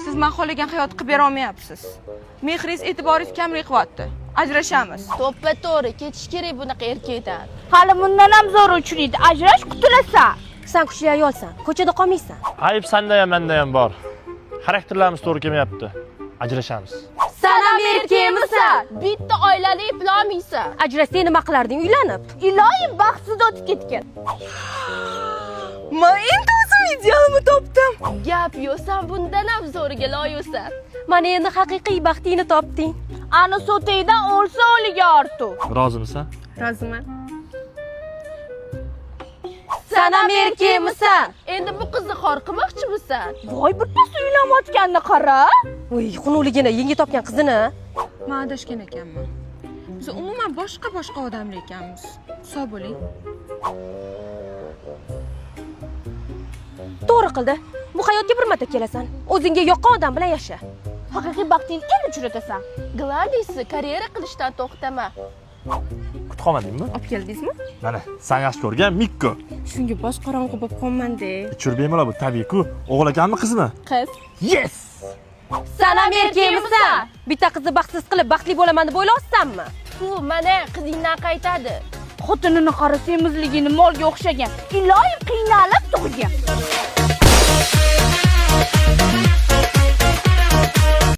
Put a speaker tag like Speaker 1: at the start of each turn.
Speaker 1: Siz men xohlagan hayot qilib bera olmayapsiz. Mehringiz, e'tiboringiz kamlik qilyapti. Ajrashamiz.
Speaker 2: To'ppa to'g'ri, ketish kerak bunaqa erkakdan.
Speaker 3: Hali bundan ham zo'r uchraydi. Ajrash, qutulasan.
Speaker 4: San kuchli ayolsan, ko'chada qolmaysan.
Speaker 5: Ayb senda ham, menda ham bor. Xarakterlarimiz to'g'ri kelmayapti. Ajrashamiz.
Speaker 4: San ham erkakmisan?
Speaker 2: Bitta oilani eplolmaysan.
Speaker 4: Ajrashsang nima qilarding uylanib?
Speaker 3: Iloyim baxtsiz o'tib ketgan.
Speaker 1: Men endi o'zim idealimni topdim.
Speaker 2: Gap yo'q, san bundan ham zo'riga loyiqsan.
Speaker 4: Mana endi haqiqiy baxtingni topding.
Speaker 3: Ani so'tingdan o'lsa o'liga ortu.
Speaker 5: Rozimisan?
Speaker 1: Roziman.
Speaker 4: San ham erkakmisan?
Speaker 2: Endi bu qizni xor qilmoqchimisan?
Speaker 3: Voy, bittasi uylanayotganini qara.
Speaker 4: Voy, xunukligini, yangi topgan qizini.
Speaker 1: Men adashgan ekanman. Biz umuman boshqa-boshqa odamlar ekanmiz. Sog' bo'ling.
Speaker 4: To'g'ri qildi. Bu hayotga bir marta kelasan. O'zingga yoqqan odam bilan yasha.
Speaker 3: Haqiqiy baxtingni endi uchratasan.
Speaker 2: Gladisi, karyera qilishdan to'xtama.
Speaker 5: Kutib qolmadingmi?
Speaker 1: Olib keldingizmi?
Speaker 5: Mana, san yaxshi ko'rgan Mikko.
Speaker 1: Shunga bosh qorong'i bo'lib qolman-da.
Speaker 5: Ichir bemalol, bu tabiiy-ku. O'g'il ekanmi, qizmi?
Speaker 1: Qiz.
Speaker 5: Yes!
Speaker 4: San ham erkakmisan? Bitta qizni baxtsiz qilib baxtli bo'laman deb o'ylayapsanmi?
Speaker 2: Fu, mana qizingdan qaytadi.
Speaker 3: Xotinini qara, semizligini molga o'xshagan. Iloyim qiynalib tug'gan.